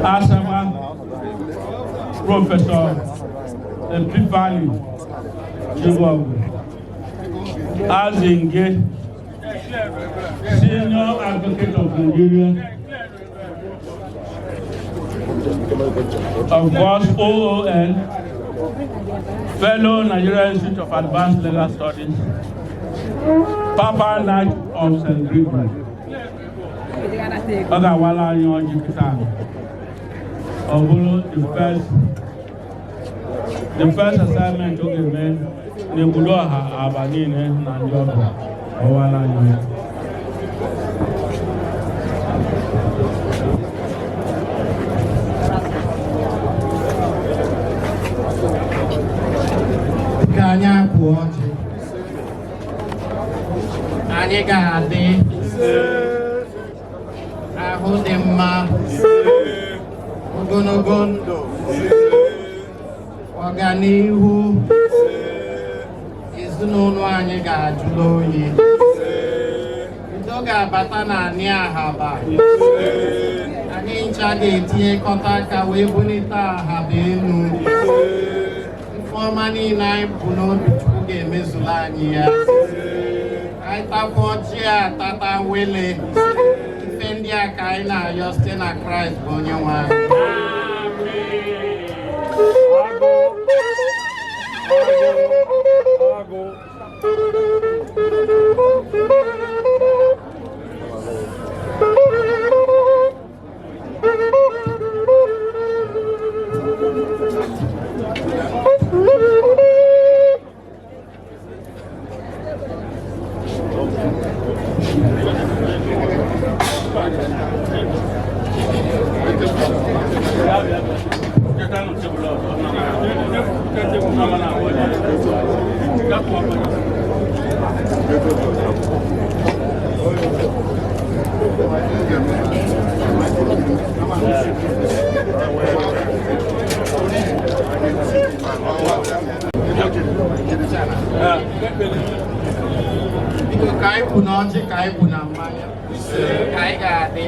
Asama Professor Epiphany Chibogwu Azinge, Senior Advocate of Nigeria, of course, OON, Fellow Nigeria Institute of Advanced Legal Studies, Papa Knight of St. Gregory. Ọ ga-awala anyị ọjị kịta. Ọ bụrụ the first assignment ọ ga-eme n'Ekwulu Ọha aba niile na ndị ọbịa ọwala anyị ọjị. Ka anyị apụ ọjị, anyị ga-adị ahụ dị mma, ogologo ndụ, ọganihu, ezinụlọ anyị ga-ajụla oyi, udo ga-abata n'anị Ahaba. Anyị ncha ga-etinyekọta aka wee bulite Ahaba elu. Ife ọma niile anyị bụ n'obi, Chukwu ga-emezulu anyị ya. Anyị takwa ọjị a, tata wele. Ife ndị a ka anyị na-ayọ site na Kraịst bụ onye nwe anyị. Agụ. Agụ. Biko, ka anyị kwu na ọjị, ka anyị kwu na mmanya, ka anyị ga-adị.